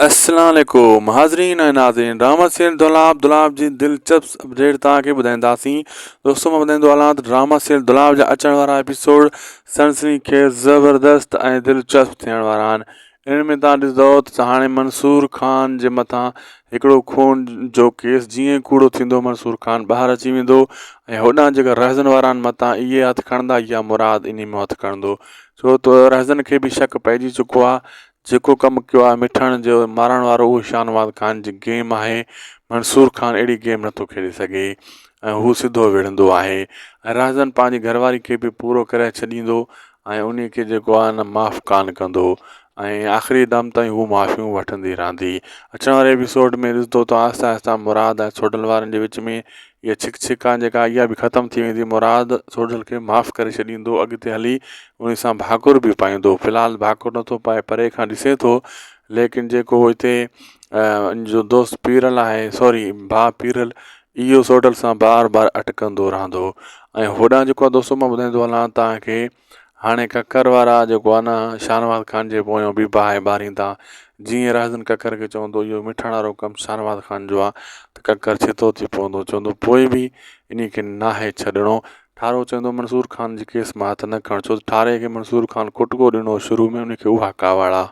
السلام عليڪم حاضرين ۽ ناظرين ڊراما سيريل دولاب دولاب جي دلچسپ اپڊيٽ توهان کي ٻڌائينداسين دوستو مان ٻڌائيندو هلان ته ڊراما سيريل دولاب جا اچڻ وارا ايپيسوڊ سنسني خيز زبردست ۽ دلچسپ ٿيڻ وارا آهن انهن ۾ توهان ڏسندو ته هاڻي منصور خان جي مٿان هڪڙو خون جو ڪيس جيئن ڪوڙو ٿيندو منصور خان ٻاهر اچي ويندو ۽ هوڏانهن جيڪا رهزن وارا آهن متان اهي هٿ کڻندا يا مراد انهي مان هٿ کڻندو ڇو ته رهزن کي به شڪ پئجي چڪو آهي جيڪو ڪم ڪيو آهي مٺڻ جو مارڻ وارو اهو شاهنواز خان جي گيم آهي منصور خان اهڙي گيم نٿو کيڏي سگهي ۽ هو سڌو وڙهندو آهي ۽ رهزن پنهنجي گهر واري کي به پورو ڪري ڇڏيندو ۽ انهي کي جيڪو آهي نه معاف ڪانه ڪندو ۽ آخري دم تائين هو معافيون وٺندي رهندي اچڻ واري ايپيسوڊ ۾ ڏسندو ته آهستي آهستي مراد ۽ سوڍل وارن جي وچ ۾ اها ڇڪ ڇڪان جيڪا اها به ختم ٿي ويندي مراد سوڍل کي معاف ڪري ڇڏيندو اڳتي هلي انهي سان ڀاڪر به پائيندو في الحال ڀاڪر نٿو پائي پري کان ڏسي ٿو ليڪن جيڪو هتي ان جو دوست پيرل آهي سوري ڀاء پيرل اهو سوڍل سان بار بار اٽڪندو رهندو ۽ هوڏانهن جيڪو آهي دوستو مان ٻڌائيندو هلان توهان کي هاڻي ڪڪر وارا جيڪو آهي نه شاهنواز خان جي پويان به باهه ٻاريندا جيئن رهزن ڪڪر کي چوندو اهو مٺڻ وارو ڪم شاهنواز خان جو آهي ته ڪڪر ڇتو ٿي پوندو چوندو پوء به انهي کي ناهي ڇڏڻو ٺارو چوندو منصور خان جي ڪيس مان هٿ نه کڻ ڇو ته ٺاري کي منصور خان ڪٽڪو ڏنو شروع ۾ ان کي اها ڪاوڙ آ.